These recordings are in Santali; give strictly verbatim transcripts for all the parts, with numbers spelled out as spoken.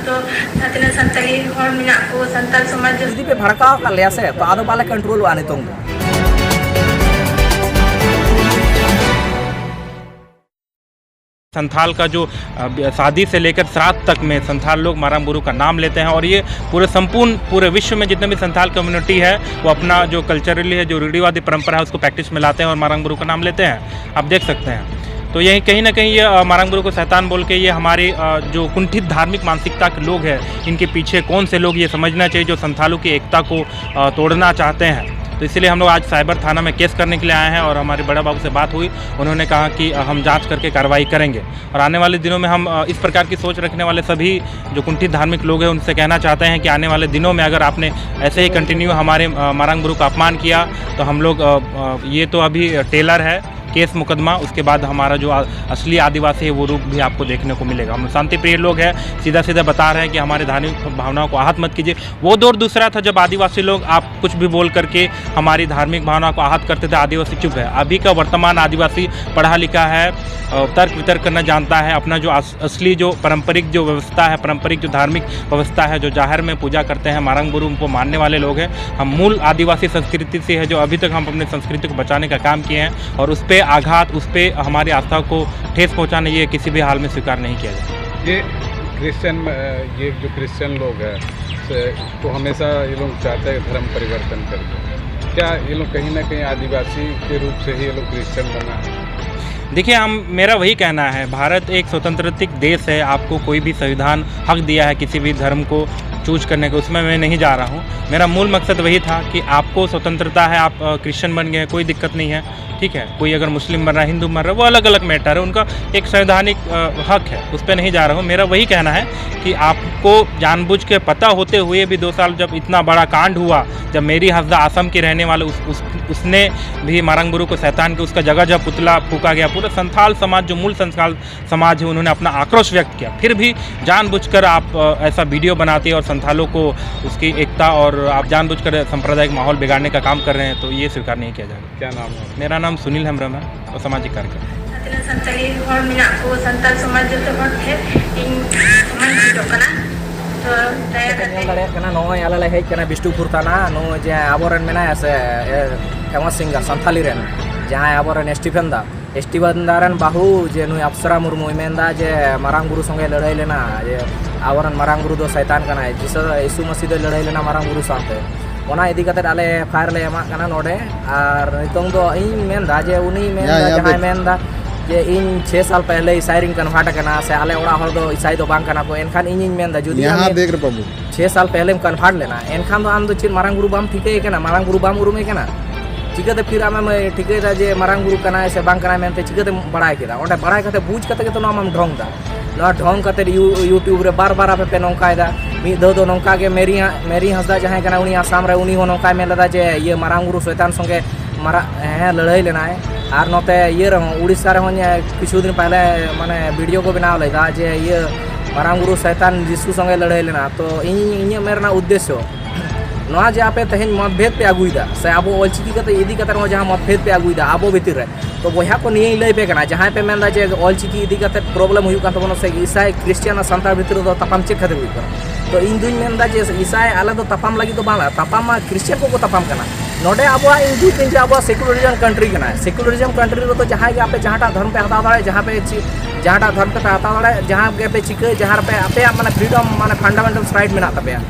ᱡᱟᱦᱟᱸ ᱛᱤᱱᱟᱹᱜ ᱥᱟᱱᱛᱟᱲᱤ ᱦᱚᱲ ᱢᱮᱱᱟᱜ ᱠᱚ, ᱥᱟᱱᱛᱟᱲ ᱥᱚᱢᱟᱡᱽ ᱡᱩᱫᱤ ᱯᱮ ᱵᱷᱟᱲᱠᱟᱣ ᱟᱠᱟᱫ ᱞᱮᱭᱟ ᱥᱮ, ᱛᱚ ᱟᱫᱚ ᱵᱟᱞᱮ ᱠᱚᱱᱴᱨᱳᱞᱚᱜᱼᱟ ᱱᱤᱛᱚᱝ ᱫᱚ᱾ संथाल का जो, अ, ब-, शादी से लेकर श्राद्ध तक में संथाल लोग मारंग बुरु का नाम लेते हैं और ये पूरे संपूर्ण, पूरे विश्व में जितने भी संथाल कम्युनिटी है, वो अपना जो कल्चरली है, जो रूढ़िवादी परंपरा है, उसको प्रैक्टिस में लाते हैं और मारंग बुरु का नाम लेते हैं। आप देख सकते हैं। तो यही कहीं ना कहीं ये, अ, मारंग बुरु को शैतान बोल के ये हमारे, अ, जो कुंठित धार्मिक मानसिकता के लोग हैं, इनके पीछे कौन से लोग, ये समझना चाहिए जो संथालों की एकता को, अ, तोड़ना चाहते हैं। तो इसीलिए हम लोग आज साइबर थाना में केस करने के लिए आए हैं और हमारे बड़ा बाबू से बात हुई। उन्होंने कहा कि, अ, हम जांच करके कार्रवाई करेंगे और आने वाले दिनों में हम, अ, इस प्रकार की सोच रखने वाले सभी जो कुंठित धार्मिक लोग हैं उनसे कहना चाहते हैं कि आने वाले दिनों में अगर आपने ऐसे ही कंटिन्यू हमारे, अ, मारंग बुरु का अपमान किया तो हम लोग, अ, अ, ये तो अभी टेलर है, केस मुकदमा, उसके बाद हमारा जो अ-, असली आदिवासी है वो रूप भी आपको देखने को मिलेगा। हम शांति प्रिय लोग हैं, सीधा सीधा बता रहे हैं कि हमारे धार्मिक भावनाओं को आहत मत कीजिए। वो दौर दूसरा था जब आदिवासी लोग आप कुछ भी बोल करके हमारी धार्मिक भावना को आहत करते थे, आदिवासी चुप है। अभी का वर्तमान आदिवासी पढ़ा लिखा है, अ, तर्क वितर्क करना जानता है, अपना जो अस-, असली जो पारंपरिक जो व्यवस्था है, पारंपरिक जो धार्मिक व्यवस्था है, जो जाहिर में पूजा करते हैं, मारंग बुरु उनको मानने वाले लोग हैं, हम मूल आदिवासी संस्कृति से है, जो अभी तक हम अपने संस्कृति को बचाने का काम किए हैं और उस पे आघात, उस पे हमारी आस्था को ठेस पहुंचाना, ये किसी भी हाल में स्वीकार नहीं किया जाएगा। ये क्रिश्चियन, अ, ये जो क्रिश्चियन लोग हैं, से, तो हमेशा ये लोग चाहते हैं धर्म परिवर्तन करके। क्या ये लोग कहीं ना कहीं आदिवासी के रूप से ही ये लोग क्रिश्चियन बना है? देखिए, हम, मेरा वही कहना है, भारत एक स्वतंत्र देश है, आपको कोई भी संविधान हक दिया है किसी भी धर्म को चूज़ करने का, उसमें मैं नहीं जा रहा हूँ। मेरा मूल मकसद वही था कि आपको स्वतंत्रता है, आप, अ, क्रिश्चियन बन गए, कोई दिक्कत नहीं है, ठीक है। कोई अगर मुस्लिम बन रहा है, हिंदू बन रहा है, वो अलग-अलग मैटर है, उनका एक संवैधानिक, अ, हक है, उस पे नहीं जा रहा हूँ। मेरा वही कहना है कि आपको जानबूझ के पता होते हुए भी दो साल जब इतना बड़ा कांड हुआ, जब मेरी हसदा असम की रहने वाले उस, उस, उसने भी मारंग बुरु को शैतान के, उसका जगह जगह पुतला फूंका गया, पूरा संथाल समाज, जो मूल संथाल समाज है, उन्होंने अपना आक्रोश व्यक्त किया, फिर भी जानबूझकर आप, अ, ऐसा वीडियो बनाते हैं और संथालों को उसकी एकता और आप जानबूझकर सांप्रदायिक माहौल बिगाड़ने का काम कर रहे हैं, तो ये स्वीकार नहीं किया जाएगा। क्या नाम है? मेरा नाम सुनील हेम्ब्रम है और सामाजिक कार्यकर्ता। ᱡᱟᱦᱟᱸ ᱛᱤᱱᱟᱹᱜ ᱥᱟᱱᱛᱟᱲᱤ ᱦᱚᱲ ᱢᱮᱱᱟᱜ ᱠᱚ, ᱥᱟᱱᱛᱟᱲ ᱥᱚᱢᱟᱡᱽ ᱡᱚᱛᱚ ᱦᱚᱲ ᱴᱷᱮᱱ ᱤᱧ ᱱᱚᱣᱟᱧ ᱠᱷᱚᱡᱚᱜ ᱠᱟᱱᱟ᱾ ᱧᱮᱞ ᱫᱟᱲᱮᱭᱟᱜ ᱠᱟᱱᱟ, ᱱᱚᱜᱼᱚᱭ ᱟᱞᱮ ᱞᱮ ᱦᱮᱡ ᱠᱟᱱᱟ ᱵᱤᱥᱱᱩᱯᱩᱨ ᱛᱷᱟᱱᱟ᱾ ᱱᱚᱜᱼᱚᱭ ᱡᱮ ᱟᱵᱚᱨᱮᱱ ᱢᱮᱱᱟᱭᱟ ᱥᱮ ᱯᱷᱮᱢᱟᱥ ᱥᱤᱝᱜᱟᱨ ᱥᱟᱱᱛᱷᱟᱞᱤ ᱨᱮᱱ, ᱡᱟᱦᱟᱸᱭ ᱟᱵᱚᱨᱮᱱ ᱥᱴᱤᱯᱷᱮᱱ ᱫᱟ, ᱥᱴᱤᱯᱷᱮᱱ ᱫᱟ ᱨᱮᱱ ᱵᱟᱹᱦᱩ ᱡᱮ ᱱᱩᱭ ᱟᱯᱥᱨᱟ ᱢᱩᱨᱢᱩᱭ ᱢᱮᱱᱫᱟ ᱡᱮ ᱢᱟᱨᱟᱝ ᱵᱩᱨᱩ ᱥᱚᱸᱜᱮ ᱞᱟᱹᱲᱦᱟᱹᱭ ᱞᱮᱱᱟ, ᱡᱮ ᱟᱵᱚᱨᱮᱱ ᱢᱟᱨᱟᱝ ᱵᱩᱨᱩ ᱫᱚ ᱥᱚᱭᱛᱟᱱ ᱠᱟᱱᱟᱭ, ᱡᱤᱥᱩ, ᱭᱤᱥᱩ ᱢᱟᱹᱥᱤ ᱫᱚᱭ ᱞᱟᱹᱲᱦᱟᱹᱭ ᱞᱮᱱᱟ ᱢᱟᱨᱟᱝ ᱵᱩᱨᱩ ᱥᱟᱶᱛᱮ᱾ ᱚᱱᱟ ᱤᱫᱤ ᱠᱟᱛᱮ ᱟᱞᱮ ᱮᱯᱷ ᱟᱭ ᱟᱨ ᱞᱮ ᱮᱢᱟᱜ ᱠᱟᱱᱟ ᱱᱚᱰᱮ᱾ ᱟᱨ ᱱᱤᱛᱚᱝ ᱫᱚ ᱤᱧ ᱢᱮᱱᱫᱟ ᱡᱮ ᱩᱱᱤ ᱢᱮᱱᱫᱟ, ᱡᱟᱦᱟᱸᱭ ᱢᱮᱱᱫᱟ ᱡᱮ ᱤᱧ ᱪᱷᱮ ᱥᱟᱞ ᱯᱮᱦᱞᱮ ᱤᱥᱟᱭ ᱨᱤᱧ ᱠᱚᱱᱵᱷᱟᱨᱴ ᱟᱠᱟᱱᱟ ᱥᱮ ᱟᱞᱮ ᱚᱲᱟᱜ ᱦᱚᱲ ᱫᱚ ᱤᱥᱟᱭ ᱫᱚ ᱵᱟᱝ ᱠᱟᱱᱟ ᱠᱚ, ᱮᱱᱠᱷᱟᱱ ᱤᱧᱤᱧ ᱢᱮᱱᱫᱟ ᱡᱩᱫᱤ ᱟᱢ ᱪᱷᱮ ᱥᱟᱞ ᱯᱮᱦᱞᱮᱢ ᱠᱚᱱᱵᱷᱟᱨᱴ ᱞᱮᱱᱟ, ᱮᱱᱠᱷᱟᱱ ᱫᱚ ᱟᱢ ᱫᱚ ᱪᱮᱫ ᱢᱟᱨᱟᱝ ᱵᱩᱨᱩ ᱵᱟᱢ ᱴᱷᱤᱠᱟᱹᱭᱮ ᱠᱟᱱᱟ, ᱢᱟᱨᱟᱝ ᱵᱩᱨᱩ ᱵᱟᱢ ᱩᱨᱩᱢᱮ ᱠᱟᱱᱟ? ᱪᱤᱠᱟᱹᱛᱮ ᱯᱷᱤᱨ ᱟᱢᱮᱢ ᱴᱷᱤᱠᱟᱹᱭᱮᱫᱟ ᱡᱮ ᱢᱟᱨᱟᱝ ᱵᱩᱨᱩ ᱠᱟᱱᱟᱭ ᱥᱮ ᱵᱟᱝ ᱠᱟᱱᱟᱭ ᱢᱮᱱᱛᱮ ᱪᱤᱠᱟᱹᱛᱮᱢ ᱵᱟᱲᱟᱭ ᱠᱮᱫᱟ? ᱚᱸᱰᱮ ᱵᱟᱲᱟᱭ ᱠᱟᱛᱮ ᱵᱩᱡᱽ ᱠᱟᱛᱮ ᱜᱮᱛᱚ ᱱᱚᱣᱟ ᱢᱟᱢ ᱰᱷᱚᱝ ᱫᱟ᱾ ᱱᱚᱣᱟ ᱰᱷᱚᱝ ᱠᱟᱛᱮ ᱭᱩ-, YouTube ᱨᱮ ᱵᱟᱨ ᱵᱟᱨ ᱟᱯᱮ ᱯᱮ ᱱᱚᱝᱠᱟᱭᱮᱫᱟ᱾ ᱢᱤᱫ ᱫᱷᱟᱣ ᱫᱚ ᱱᱚᱝᱠᱟ ᱜᱮ ᱢᱮᱨᱤ ᱦᱟ-, ᱢᱮᱨᱤ ᱦᱟᱸᱥᱫᱟ ᱡᱟᱦᱟᱸᱭ ᱠᱟᱱᱟ ᱩᱱᱤ ᱟᱥᱟᱢ ᱨᱮ, ᱩᱱᱤ ᱦᱚᱸ ᱱᱚᱝᱠᱟᱭ ᱢᱮᱱ ᱞᱮᱫᱟ ᱡᱮ ᱤᱭᱟᱹ ᱢᱟᱨᱟᱝ ᱵᱩᱨᱩ ᱥᱚᱭᱛᱟᱱ ᱥᱚᱸᱜᱮ ᱢᱟᱨᱟ-, ᱦᱮᱸ, ᱞᱟᱹᱲᱦᱟᱹᱭ ᱞᱮᱱᱟᱭ᱾ ᱟᱨ ᱱᱚᱛᱮ ᱤᱭᱟᱹ ᱨᱮᱦᱚᱸ ᱩᱲᱤᱥᱥᱟ ᱨᱮᱦᱚᱸ ᱧᱮ-, ᱠᱤᱪᱷᱩ ᱫᱤᱱ ᱯᱟᱦᱞᱮ ᱢᱟᱱᱮ ᱵᱷᱤᱰᱤᱭᱳ ᱠᱚ ᱵᱮᱱᱟᱣ ᱞᱮᱫᱟ ᱡᱮ ᱤᱭᱟᱹ ᱢᱟᱨᱟᱝ ᱵᱩᱨᱩ ᱥᱚᱭᱛᱟᱱ ᱡᱤᱥᱩ ᱥᱚᱸᱜᱮ ᱞᱟᱹᱲᱦᱟᱹᱭ ᱞᱮᱱᱟ᱾ ᱛᱚ ᱤᱧ, ᱤᱧᱟᱹᱜ ᱢᱮᱱ ᱨᱮᱱᱟᱜ ᱩᱫᱽᱫᱮᱥᱥᱚ ᱱᱚᱣᱟ ᱡᱮ ᱟᱯᱮ ᱛᱮᱦᱮᱧ ᱢᱚᱛᱵᱷᱮᱫ ᱯᱮ ᱟᱹᱜᱩᱭᱮᱫᱟ ᱥᱮ ᱟᱵᱚ ᱚᱞᱪᱤᱠᱤ ᱠᱟᱛᱮ ᱤᱫᱤ ᱠᱟᱛᱮ ᱱᱚᱣᱟ ᱡᱟᱦᱟᱸ ᱢᱚᱛᱵᱷᱮᱫ ᱯᱮ ᱟᱹᱜᱩᱭᱮᱫᱟ ᱟᱵᱚ ᱵᱷᱤᱛᱤᱨ ᱨᱮ, ᱛᱚ ᱵᱚᱭᱦᱟ ᱠᱚ ᱱᱤᱭᱟᱹᱧ ᱞᱟᱹᱭ ᱯᱮ ᱠᱟᱱᱟ, ᱡᱟᱦᱟᱸᱭ ᱯᱮ ᱢᱮᱱᱫᱟ ᱡᱮ ᱚᱞᱪᱤᱠᱤ ᱤᱫᱤ ᱠᱟᱛᱮ ᱯᱨᱚᱵᱞᱮᱢ ᱦᱩᱭᱩᱜ ᱠᱟᱱ ᱛᱟᱵᱚᱱᱟ ᱥᱮ ᱤᱥᱟᱭ ᱠᱷᱨᱤᱥᱴᱤᱭᱟᱱ ᱟᱨ ᱥᱟᱱᱛᱟᱲ ᱵᱷᱤᱛᱤᱨ ᱨᱮᱫᱚ ᱛᱟᱯᱟᱢ ᱪᱮᱫ ᱠᱷᱟᱹᱛᱤᱨ ᱦᱩᱭᱩᱜ ᱠᱟᱱᱟ? ᱛᱚ ᱤᱧ ᱫᱩᱧ ᱢᱮᱱᱫᱟ ᱡᱮ ᱤᱥᱟᱭ ᱟᱞᱮ ᱫᱚ ᱛᱟᱯᱟᱢ ᱞᱟᱹᱜᱤᱫ ᱫᱚ ᱵᱟᱝ, ᱛᱟᱯᱟᱢ ᱢᱟ ᱠᱷᱨᱤᱥᱴᱤᱭᱟᱱ ᱠᱚᱠᱚ ᱛᱟᱯᱟᱢ ᱠᱟᱱᱟ᱾ ᱱᱚᱰᱮ ᱟᱵᱚᱣᱟᱜ ᱤᱧ ᱫᱩᱧ ᱢᱮᱱ ᱡᱮ ᱟᱵᱚᱣᱟᱜ secularism country ᱠᱟᱱᱟ᱾ Secularism country ᱨᱮᱫᱚ ᱡᱟᱦᱟᱸᱭ ᱜᱮ ᱟᱯᱮ ᱡᱟᱦᱟᱸᱴᱟᱜ ᱫᱷᱚᱨᱢ ᱯᱮ ᱦᱟᱛᱟᱣ ᱫᱟᱲᱮᱭᱟᱜᱼᱟ, ᱡᱟᱦᱟᱸ ᱯᱮ ᱪᱮᱫ, ᱡᱟᱦᱟᱸᱴᱟᱜ ᱫᱷᱚᱨᱢ ᱯᱮ ᱦᱟᱛᱟᱣ ᱫᱟᱲᱮᱭᱟᱜᱼᱟ, ᱡᱟᱦᱟᱸ ᱜᱮ ᱯᱮ ᱪᱤᱠᱟᱹᱭ, ᱡᱟᱦᱟᱸ ᱨᱮᱯᱮ ᱟᱯᱮᱭᱟᱜ ᱢᱟᱱᱮ freedom, ᱢᱟᱱᱮ fundamental right ᱢᱮᱱᱟᱜ ᱛᱟᱯᱮᱭᱟ,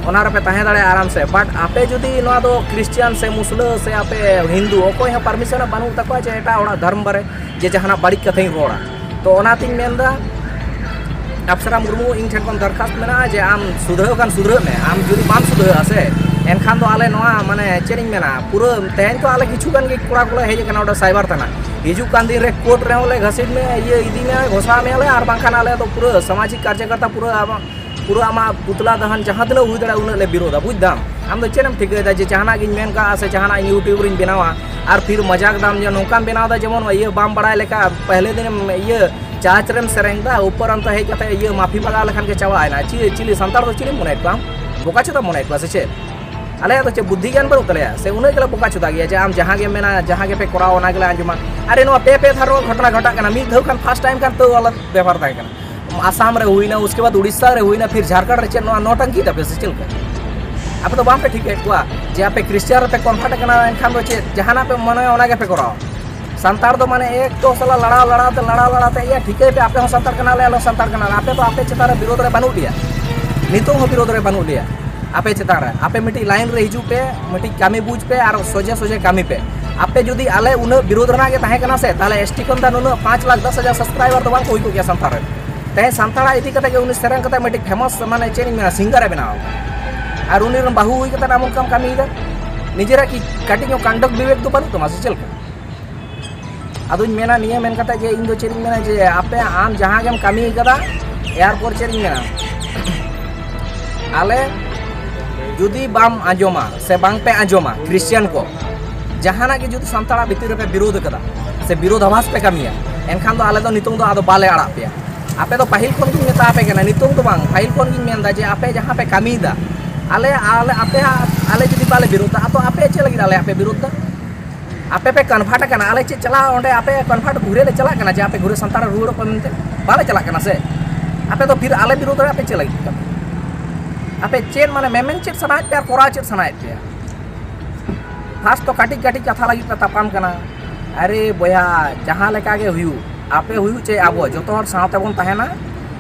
ᱚᱱᱟ ᱨᱮᱯᱮ ᱛᱟᱦᱮᱸ ᱫᱟᱲᱮᱭᱟᱜᱼᱟ ᱟᱨᱟᱢ ᱥᱮ᱾ But ᱟᱯᱮ ᱡᱩᱫᱤ ᱱᱚᱣᱟ ᱫᱚ ᱠᱷᱨᱤᱥᱴᱤᱭᱟᱱ ᱥᱮ ᱢᱩᱥᱞᱟᱹ ᱥᱮ ᱟᱯᱮ ᱦᱤᱱᱫᱩ, ᱚᱠᱚᱭ ᱦᱚᱸ permission ᱵᱟᱹᱱᱩᱜ ᱛᱟᱠᱚᱣᱟ ᱡᱮ ᱮᱴᱟᱜ ᱚᱲᱟᱜ ᱫᱷᱚᱨᱢ ᱵᱟᱨᱮ ᱡᱮ ᱡᱟᱦᱟᱱᱟᱜ ᱵᱟᱹᱲᱤᱡ ᱠᱟᱛᱷᱟᱧ ᱨᱚᱲᱟ᱾ ᱛᱚ ᱚᱱᱟᱛᱤᱧ ᱢᱮᱱᱫᱟ, ᱟᱯᱥᱟᱨᱟ ᱢᱩᱨᱢᱩ, ᱤᱧ ᱴᱷᱮᱱ ᱠᱷᱚᱱ ᱫᱚᱨᱠᱷᱟᱥᱛ ᱢᱮᱱᱟᱜᱼᱟ ᱡᱮ ᱟᱢ ᱥᱩᱫᱷᱨᱟᱹᱣ ᱠᱷᱟᱱ ᱥᱩᱫᱷᱨᱟᱹᱜ ᱢᱮ᱾ ᱟᱢ ᱡᱩᱫᱤ ᱵᱟᱢ ᱥᱩᱫᱷᱨᱟᱹᱜᱼᱟ ᱥᱮ, ᱮᱱᱠᱷᱟᱱ ᱫᱚ ᱟᱞᱮ ᱱᱚᱣᱟ, ᱢᱟᱱᱮ, ᱪᱮᱫ ᱤᱧ ᱢᱮᱱᱟ, ᱯᱩᱨᱟᱹ ᱛᱮᱦᱮᱧ ᱛᱚ ᱟᱞᱮ ᱠᱤᱪᱷᱩ ᱜᱟᱱ ᱜᱮ ᱠᱚᱲᱟ ᱠᱚᱞᱮ ᱦᱮᱡ ᱟᱠᱟᱱᱟ ᱚᱸᱰᱮ ᱥᱟᱭᱵᱟᱨ ᱛᱷᱟᱱᱟ᱾ ᱦᱤᱡᱩᱜ ᱠᱟᱱ ᱫᱤᱱ ᱨᱮ ᱠᱳᱨᱴ ᱨᱮᱦᱚᱸ ᱞᱮ ᱜᱷᱟᱥᱤᱴ ᱢᱮ, ᱤᱭᱟᱹ, ᱤᱫᱤ ᱢᱮ, ᱜᱷᱚᱥᱟᱣ ᱢᱮᱭᱟᱞᱮ, ᱟᱨ ᱵᱟᱝᱠᱷᱟᱱ ᱟᱞᱮ ᱫᱚ ᱯᱩᱨᱟᱹ ᱥᱟᱢᱟᱡᱤᱠ ᱠᱟᱨᱡᱚᱠᱚᱨᱛᱟ ᱯᱩᱨᱟᱹ ᱟᱢᱟᱜ ᱯᱩᱨᱟᱹ ᱟᱢᱟᱜ ᱯᱩᱛᱞᱟ ᱫᱟᱦᱟᱱ ᱡᱟᱦᱟᱸ ᱛᱤᱱᱟᱹᱜ ᱦᱩᱭ ᱫᱟᱲᱮᱭᱟᱜᱼᱟ ᱩᱱᱟᱹᱜ ᱞᱮ ᱵᱤᱨᱳᱫᱟ, ᱵᱩᱡᱽ ᱫᱟᱢ? ᱟᱢ ᱫᱚ ᱪᱮᱫ ᱮᱢ ᱴᱷᱤᱠᱟᱹᱭᱮᱫᱟ ᱡᱮ ᱡᱟᱦᱟᱱᱟᱜ ᱜᱤᱧ ᱢᱮᱱ ᱠᱟᱜᱼᱟ ᱥᱮ ᱡᱟᱦᱟᱱᱟᱜ ᱤᱧ YouTube ᱨᱤᱧ ᱵᱮᱱᱟᱣᱟ ᱟᱨ ᱯᱷᱤᱨ ᱢᱟᱡᱟᱠ ᱫᱟᱢ ᱡᱮ ᱱᱚᱝᱠᱟᱢ ᱵᱮᱱᱟᱣ ᱮᱫᱟ ᱡᱮᱢᱚᱱ ᱤᱭᱟᱹ ᱵᱟᱢ ᱵᱟᱲᱟᱭ ᱞᱮᱠᱟ, ᱯᱟᱦᱞᱮ ᱫᱤᱱᱮᱢ ᱤᱭᱟᱹ ᱪᱟᱨᱪ ᱨᱮᱢ ᱥᱮᱨᱮᱧ ᱮᱫᱟ, ᱩᱯᱚᱨᱟᱱᱛᱚ ᱦᱮᱡ ᱠᱟᱛᱮ ᱤᱭᱟᱹ ᱢᱟᱯᱷᱤ ᱢᱟᱜᱟᱣ ᱞᱮᱠᱷᱟᱱ ᱜᱮ ᱪᱟᱵᱟᱭᱮᱱᱟ᱾ ᱪᱤᱞᱤ, ᱪᱤᱞᱤ ᱥᱟᱱᱛᱟᱲ ᱫᱚ ᱪᱤᱞᱤᱢ ᱢᱚᱱᱮᱭᱮᱫ ᱠᱚᱣᱟ ᱟᱢ? ᱵᱚᱠᱟ ᱪᱳᱫᱟ ᱢᱚᱱᱮᱭᱮᱫ ᱠᱚᱣᱟ ᱥᱮ ᱪᱮᱫ? ᱟᱞᱮᱭᱟᱜ ᱫᱚ ᱪᱮᱫ ᱵᱩᱫᱽᱫᱷᱤ ᱜᱮᱭᱟᱱ ᱵᱟᱹᱱᱩᱜ ᱛᱟᱞᱮᱭᱟ ᱥᱮ ᱩᱱᱟᱹᱜ ᱜᱮᱞᱮ ᱵᱚᱠᱟ ᱪᱳᱫᱟ ᱜᱮᱭᱟ ᱡᱮ ᱟᱢ ᱡᱟᱦᱟᱸ ᱜᱮᱢ ᱢᱮᱱᱟ, ᱡᱟᱦᱟᱸ ᱜᱮᱯᱮ ᱠᱚᱨᱟᱣᱟ ᱚᱱᱟ ᱜᱮᱞᱮ ᱟᱸᱡᱚᱢᱟ? ᱟᱨᱮ ᱱᱚᱣᱟ ᱯᱮ ᱯᱮ ᱫᱷᱟᱣ ᱱᱚᱣᱟ ᱜᱷᱚᱴᱚᱱᱟ ᱜᱷᱚᱴᱟᱜ ᱠᱟᱱᱟ, ᱢᱤᱫ ᱫᱷᱟᱣ ᱠᱷᱟᱱ first time ᱠᱷᱟᱱ ᱛᱟᱹᱣ ᱟᱞᱟᱫᱟ ᱵᱮᱯᱟᱨ ᱛᱟᱦᱮᱸ ᱠᱟᱱᱟ᱾ ᱟᱥᱟᱢ ᱨᱮ ᱦᱩᱭᱱᱟ, ᱩᱥᱠᱮ ᱵᱟᱫ ᱩᱲᱤᱥᱥᱟ ᱨᱮ ᱦᱩᱭᱱᱟ, ᱯᱷᱤᱨ ᱡᱷᱟᱨᱠᱷᱚᱸᱰ ᱨᱮ ᱪᱮᱫ ᱱᱚᱣᱟ ᱱᱚᱴᱟᱝᱠᱤ ᱛᱟᱯᱮ ᱥᱮ ᱪᱮᱫ ᱞᱮᱠᱟ? ᱟᱯᱮ ᱫᱚ ᱵᱟᱝ ᱯᱮ ᱴᱷᱤᱠᱟᱹᱭᱮᱫ ᱠᱚᱣᱟ ᱡᱮ ᱟᱯᱮ ᱠᱷᱨᱤᱥᱴᱟᱱ ᱨᱮᱯᱮ ᱠᱚᱱᱵᱷᱟᱨᱴ ᱟᱠᱟᱱᱟ, ᱮᱱᱠᱷᱟᱱ ᱫᱚ ᱪᱮᱫ ᱡᱟᱦᱟᱱᱟᱜ ᱯᱮ ᱢᱚᱱᱮᱭᱟ ᱚᱱᱟ ᱜᱮ ᱯᱮ ᱠᱚᱨᱟᱣᱟ᱾ ᱥᱟᱱᱛᱟᱲ ᱫᱚ ᱢᱟᱱᱮ ᱮᱠ ᱫᱚ ᱥᱟᱞᱟ ᱞᱟᱲᱟᱣ ᱞᱟᱲᱟᱣ ᱛᱮ, ᱞᱟᱲᱟᱣ ᱞᱟᱲᱟᱣ ᱛᱮ, ᱤᱭᱟᱹ ᱴᱷᱤᱠᱟᱹᱭ ᱯᱮ, ᱟᱯᱮ ᱦᱚᱸ ᱥᱟᱱᱛᱟᱲ ᱠᱟᱱᱟᱞᱮ, ᱟᱞᱮ ᱦᱚᱸ ᱥᱟᱱᱛᱟᱲ ᱠᱟᱱᱟᱞᱮ᱾ ᱟᱯᱮ ᱫᱚ ᱟᱯᱮ ᱪᱮᱛᱟᱱ ᱨᱮ ᱵᱤᱨᱳᱫᱷ ᱨᱮ ᱵᱟᱹᱱᱩᱜ ᱞᱮᱭᱟ, ᱱᱤᱛᱚᱜ ᱦᱚᱸ ᱵᱤᱨᱳᱫᱷ ᱨᱮ ᱵᱟᱹᱱᱩᱜ ᱞᱮᱭᱟ ᱟᱯᱮ ᱪᱮᱛᱟᱱ ᱨᱮ᱾ ᱟᱯᱮ ᱢᱤᱫᱴᱤᱡ ᱞᱟᱭᱤᱱ ᱨᱮ ᱦᱤᱡᱩᱜ ᱯᱮ, ᱢᱤᱫᱴᱤᱡ ᱠᱟᱹᱢᱤ ᱵᱩᱡᱽ ᱯᱮ ᱟᱨ ᱥᱚᱡᱷᱮ ᱥᱚᱡᱷᱮ ᱠᱟᱹᱢᱤ ᱯᱮ᱾ ᱟᱯᱮ ᱡᱩᱫᱤ ᱟᱞᱮ ᱩᱱᱟᱹᱜ ᱵᱤᱨᱳᱫᱷ ᱨᱮᱱᱟᱜ ᱜᱮ ᱛᱟᱦᱮᱸ ᱠᱟᱱᱟ ᱥᱮ, ᱛᱟᱦᱚᱞᱮ ᱮᱥ ᱴᱤ ᱠᱷᱚᱱ ᱫᱚ ᱱᱩᱱᱟᱹᱜ ᱯᱟᱸᱪ ᱞᱟᱠᱷ ᱫᱚᱥ ᱦᱟᱡᱟᱨ ᱥᱟᱵᱥᱠᱨᱟᱭᱵᱟᱨ ᱫᱚ ᱵᱟᱝ ᱠᱚ ᱦᱩᱭ ᱠᱚᱜ ᱜᱮᱭᱟ ᱥᱟᱱᱛᱟᱲ ᱨᱮᱱ᱾ ᱛᱮᱦᱮᱧ ᱥᱟᱱᱛᱟᱲᱟᱜ ᱤᱫᱤ ᱠᱟᱛᱮ ᱜᱮ ᱩᱱᱤ ᱥᱮᱨᱮᱧ ᱠᱟᱛᱮ ᱢᱤᱫᱴᱤᱡ ᱯᱷᱮᱢᱟᱥ, ᱢᱟᱱᱮ ᱪᱮᱫ ᱤᱧ ᱢᱮᱱᱟ, ᱥᱤᱝᱜᱟᱨ ᱮ ᱵᱮᱱᱟᱣ ᱟᱠᱟᱱᱟ᱾ ᱟᱨ ᱩᱱᱤ ᱨᱮᱱ ᱵᱟᱹᱦᱩ ᱦᱩᱭ ᱠᱟᱛᱮ ᱟᱢ ᱚᱱᱠᱟᱢ ᱠᱟᱹᱢᱤᱭᱮᱫᱟ? ᱱᱤᱡᱮᱨᱟᱜ ᱠᱤ ᱠᱟᱹᱴᱤᱡ ᱧᱚᱜ ᱠᱟᱱᱰᱚᱠ ᱵᱤᱵᱮᱠ ᱫᱚ ᱵᱟᱹᱱᱩᱜ ᱛᱟᱢᱟ ᱥᱮ ᱪᱮᱫ ᱞᱮᱠᱟ? ᱟᱫᱚᱧ ᱢᱮᱱᱟ ᱱᱤᱭᱟᱹ ᱢᱮᱱ ᱠᱟᱛᱮ ᱡᱮ ᱤᱧ ᱫᱚ ᱪᱮᱫ ᱤᱧ ᱢᱮᱱᱟ, ᱡᱮ ᱟᱯᱮ ᱟᱢ ᱡᱟᱦᱟᱸ ᱜᱮᱢ ᱠᱟᱹᱢᱤ ᱠᱟᱫᱟ, ᱮᱨᱯᱚᱨ ᱪᱮᱫ ᱤᱧ ᱢᱮᱱᱟ, ᱟᱞᱮ ᱡᱩᱫᱤ ᱵᱟᱢ ᱟᱸᱡᱚᱢᱟ ᱥᱮ ᱵᱟᱝ ᱯᱮ ᱟᱸᱡᱚᱢᱟ, ᱠᱷᱨᱤᱥᱪᱟᱱ ᱠᱚ ᱡᱟᱦᱟᱱᱟᱜ ᱜᱮ ᱡᱩᱫᱤ ᱥᱟᱱᱛᱟᱲᱟᱜ ᱵᱷᱤᱛᱤᱨ ᱨᱮᱯᱮ ᱵᱤᱨᱳᱫᱷ ᱠᱟᱫᱟ ᱥᱮ ᱵᱤᱨᱳᱫᱷᱟᱵᱷᱟᱥ ᱯᱮ ᱠᱟᱹᱢᱤᱭᱟ, ᱮᱱᱠᱷᱟᱱ ᱫᱚ ᱟᱞᱮ ᱫᱚ ᱱᱤᱛᱚᱝ ᱫᱚ ᱟᱫᱚ ᱵᱟᱞᱮ ᱟᱲᱟᱜ ᱯᱮᱭᱟ᱾ ᱟᱯᱮ ᱫᱚ ᱯᱟᱹᱦᱤᱞ ᱠᱷᱚᱱ ᱜᱤᱧ ᱢᱮᱛᱟ ᱟᱯᱮ ᱠᱟᱱᱟ, ᱱᱤᱛᱚᱝ ᱫᱚ ᱵᱟᱝ, ᱯᱟᱹᱦᱤᱞ ᱠᱷᱚᱱ ᱜᱤᱧ ᱢᱮᱱᱫᱟ ᱡᱮ ᱟᱯᱮ ᱡᱟᱦᱟᱸ ᱯᱮ ᱠᱟᱹᱢᱤᱭᱮᱫᱟ, ᱟᱞᱮ ᱟᱞᱮ ᱟᱯᱮ ᱦᱟᱸᱜ ᱟᱞᱮ ᱡᱩᱫᱤ ᱵᱟᱞᱮ ᱵᱤᱨᱳᱫᱷᱟ, ᱛᱚ ᱟᱯᱮ ᱪᱮᱫ ᱞᱟᱹᱜᱤᱫ ᱟᱞᱮᱭᱟᱜ ᱯᱮ ᱵᱤᱨᱳᱫᱷ ᱫᱟ? ᱟᱯᱮ ᱯᱮ ᱠᱚᱱᱵᱷᱟᱨᱴ ᱟᱠᱟᱱᱟ, ᱟᱞᱮ ᱪᱮᱫ ᱪᱟᱞᱟᱣ ᱚᱸᱰᱮ ᱟᱯᱮ ᱠᱚᱱᱵᱷᱟᱨᱴ ᱜᱷᱩᱨᱮ ᱞᱮ ᱪᱟᱞᱟᱜ ᱠᱟᱱᱟ ᱡᱮ ᱟᱯᱮ ᱜᱷᱩᱨᱮ ᱥᱟᱱᱛᱟᱲ ᱨᱩᱣᱟᱹᱲᱚᱜ ᱯᱮ ᱢᱮᱱᱛᱮ? ᱵᱟᱞᱮ ᱪᱟᱞᱟᱜ ᱠᱟᱱᱟ ᱥᱮ᱾ ᱟᱯᱮ ᱫᱚ ᱯᱷᱤᱨ ᱟᱞᱮ ᱵᱤᱨᱳᱫᱷ ᱨᱮ ᱟᱯᱮ ᱪᱮᱫ ᱞᱟᱹᱜᱤᱫ ᱠᱟᱱᱟ? ᱟᱯᱮ ᱪᱮᱫ ᱢᱟᱱᱮ ᱢᱮᱢᱮᱱ ᱪᱮᱫ ᱥᱟᱱᱟᱭᱮᱫ ᱯᱮᱭᱟ ᱟᱨ ᱠᱚᱨᱟᱣ ᱪᱮᱫ ᱥᱟᱱᱟᱭᱮᱫ ᱯᱮᱭᱟ? ᱯᱷᱟᱥᱴ ᱛᱚ ᱠᱟᱹᱴᱤᱡ ᱠᱟᱹᱴᱤᱡ ᱠᱟᱛᱷᱟ ᱞᱟᱹᱜᱤᱫ ᱯᱮ ᱛᱟᱯᱟᱢ ᱠᱟᱱᱟ᱾ ᱟᱨᱮ ᱵᱚᱭᱦᱟ, ᱡᱟᱦᱟᱸ ᱞᱮᱠᱟ ᱜᱮ ᱦᱩᱭᱩᱜ, ᱟᱯᱮ ᱦᱩᱭᱩᱜ ᱪᱮ ᱟᱵᱚ, ᱡᱚᱛᱚ ᱦᱚᱲ ᱥᱟᱶ ᱛᱮᱵᱚᱱ ᱛᱟᱦᱮᱱᱟ᱾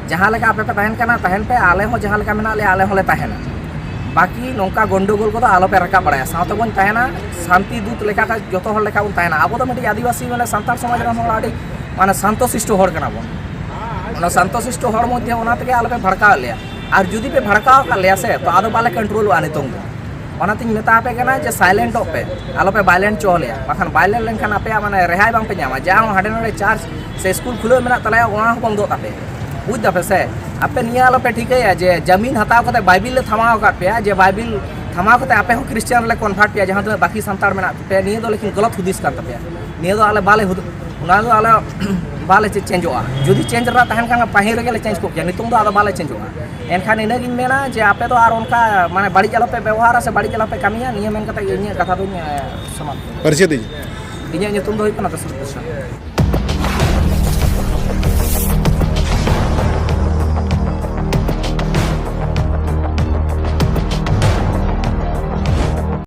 ᱡᱟᱦᱟᱸ ᱞᱮᱠᱟ ᱟᱯᱮ ᱯᱮ ᱛᱟᱦᱮᱱ ᱠᱟᱱᱟ, ᱛᱟᱦᱮᱱ ᱯᱮ, ᱟᱞᱮ ᱦᱚᱸ ᱡᱟᱦᱟᱸ ᱞᱮᱠᱟ ᱢᱮᱱᱟᱜ ᱞᱮᱭᱟ, ᱟᱞᱮ ᱦᱚᱸᱞᱮ ᱛᱟᱦᱮᱱᱟ᱾ ᱵᱟᱹᱠᱤ ᱱᱚᱝᱠᱟ ᱜᱚᱱᱰᱚᱜᱳᱞ ᱠᱚᱫᱚ ᱟᱞᱚ ᱯᱮ ᱨᱟᱠᱟᱵ ᱵᱟᱲᱟᱭᱟ᱾ ᱥᱟᱶ ᱛᱮᱵᱚᱱ ᱛᱟᱦᱮᱱᱟ, ᱥᱟᱱᱛᱤ ᱫᱩᱛ ᱞᱮᱠᱟ ᱠᱟ-, ᱡᱚᱛᱚ ᱦᱚᱲ ᱞᱮᱠᱟ ᱵᱚᱱ ᱛᱟᱦᱮᱱᱟ᱾ ᱟᱵᱚ ᱫᱚ ᱢᱤᱫᱴᱤᱡ ᱟᱹᱫᱤᱵᱟᱹᱥᱤ, ᱢᱟᱱᱮ ᱥᱟᱱᱛᱟᱲ ᱥᱚᱢᱟᱡᱽ ᱨᱮᱱ ᱦᱚᱲ ᱟᱹᱰᱤ, ᱢᱟᱱᱮ ᱥᱟᱱᱛᱚ ᱥᱤᱥᱴᱚ ᱦᱚᱲ ᱠᱟᱱᱟ ᱵᱚᱱ᱾ ᱚᱱᱟ ᱥᱟᱱᱛᱚ ᱥᱤᱥᱴᱚ ᱦᱚᱲ ᱢᱚᱫᱽᱫᱷᱮ ᱚᱱᱟ ᱛᱮᱜᱮ ᱟᱞᱚ ᱯᱮ ᱵᱷᱟᱲᱠᱟᱣ ᱞᱮᱭᱟ᱾ ᱟᱨ ᱡᱩᱫᱤ ᱯᱮ ᱵᱷᱟᱲᱠᱟᱣ ᱟᱠᱟᱫ ᱞᱮᱭᱟ ᱥᱮ, ᱛᱚ ᱟᱫᱚ ᱵᱟᱞᱮ ᱠᱚᱱᱴᱨᱳᱞᱚᱜᱼᱟ ᱱᱤᱛᱚᱝ ᱫᱚ᱾ ᱚᱱᱟᱛᱤᱧ ᱢᱮᱛᱟ ᱟᱯᱮ ᱠᱟᱱᱟ ᱡᱮ ᱥᱟᱭᱞᱮᱱᱴᱚᱜ ᱯᱮ, ᱟᱞᱚ ᱯᱮ ᱵᱟᱭᱞᱮᱱᱴ ᱦᱚᱪᱚ ᱞᱮᱭᱟ, ᱵᱟᱠᱷᱟᱱ ᱵᱟᱭᱞᱮᱱᱴ ᱞᱮᱱᱠᱷᱟᱱ ᱟᱯᱮᱭᱟᱜ ᱢᱟᱱᱮ ᱨᱮᱦᱟᱭ ᱵᱟᱝ ᱯᱮ ᱧᱟᱢᱟ᱾ ᱡᱟ ᱦᱚᱸ ᱦᱟᱸᱰᱮ ᱱᱚᱰᱮ ᱪᱟᱨᱪ ᱥᱮ ᱥᱠᱩᱞ ᱠᱷᱩᱞᱟᱹᱣ ᱢᱮᱱᱟᱜ ᱛᱟᱞᱮᱭᱟ, ᱚᱱᱟ ᱦᱚᱸ ᱵᱚᱱᱫᱚᱜ ᱛᱟᱯᱮᱭᱟ᱾ ᱵᱩᱡᱽ ᱫᱟᱯᱮ ᱥᱮ? ᱟᱯᱮ ᱱᱤᱭᱟᱹ ᱟᱞᱚ ᱯᱮ ᱴᱷᱤᱠᱟᱹᱭᱟ ᱡᱮ ᱡᱟᱢᱤᱱ ᱦᱟᱛᱟᱣ ᱠᱟᱛᱮ ᱵᱟᱭᱵᱤᱞ ᱞᱮ ᱛᱷᱟᱢᱟᱣ ᱟᱠᱟᱫ ᱯᱮᱭᱟ, ᱡᱮ ᱵᱟᱭᱵᱤᱞ ᱛᱷᱟᱢᱟᱣ ᱠᱟᱛᱮ ᱟᱯᱮ ᱦᱚᱸ ᱠᱷᱨᱤᱥᱪᱟᱱ ᱨᱮᱞᱮ ᱠᱚᱱᱵᱷᱟᱨᱴ ᱯᱮᱭᱟ, ᱡᱟᱦᱟᱸ ᱛᱤᱱᱟᱹᱜ ᱵᱟᱹᱠᱤ ᱥᱟᱱᱛᱟᱲ ᱢᱮᱱᱟᱜ ᱯᱮᱭᱟ᱾ ᱱᱤᱭᱟᱹ ᱫᱚ ᱞᱮᱠᱤᱱ ᱜᱚᱞᱚᱛ ᱦᱩᱫᱤᱥ ᱠᱟᱱ ᱛᱟᱯᱮᱭᱟ᱾ ᱱᱤᱭᱟᱹ ᱫᱚ ᱟᱞᱮ ᱵᱟᱞᱮ ᱦᱩᱫ-, ᱚᱱᱟ ᱫᱚ ᱟᱞᱮ ᱵᱟᱞᱮ ᱪᱮ-, ᱪᱮᱧᱡᱚᱜᱼᱟ᱾ ᱡᱩᱫᱤ ᱪᱮᱧᱡᱽ ᱨᱮᱱᱟᱜ ᱛᱟᱦᱮᱱ ᱠᱷᱟᱱ ᱯᱟᱹᱦᱤᱞ ᱨᱮᱜᱮ ᱞᱮ ᱪᱮᱧᱡᱽ ᱠᱚᱜ ᱠᱮᱭᱟ, ᱱᱤᱛᱚᱝ ᱫᱚ ᱟᱫᱚ ᱵᱟᱞᱮ ᱪᱮᱧᱡᱚᱜᱼᱟ᱾ ᱮᱱᱠᱷᱟᱱ ᱤᱱᱟᱹᱜᱤᱧ ᱢᱮᱱᱟ ᱡᱮ ᱟᱯᱮ ᱫᱚ ᱟᱨ ᱚᱱᱠᱟ ᱢᱟᱱᱮ ᱵᱟᱹᱲᱤᱡ ᱟᱞᱚ ᱯᱮ ᱵᱮᱵᱚᱦᱟᱨᱟ ᱥᱮ ᱵᱟᱹᱲᱤᱡ ᱟᱞᱚ ᱯᱮ ᱠᱟᱹᱢᱤᱭᱟ, ᱱᱤᱭᱟᱹ ᱢᱮᱱ ᱠᱟᱛᱮ ᱜᱮ ᱤᱧᱟᱹᱜ ᱠᱟᱛᱷᱟ ᱫᱚᱧ, ᱮ, ᱥᱚᱢᱟᱯᱛᱚ᱾ ᱯᱟᱹᱨᱥᱤ ᱫᱤᱧ᱾ ᱤᱧᱟᱹᱜ ᱧᱩᱛᱩᱢ ᱫᱚ ᱦᱩᱭᱩᱜ ᱠᱟᱱᱟ ᱫᱚᱥᱚᱨᱚᱛᱷ ᱵᱮᱥᱨᱟ᱾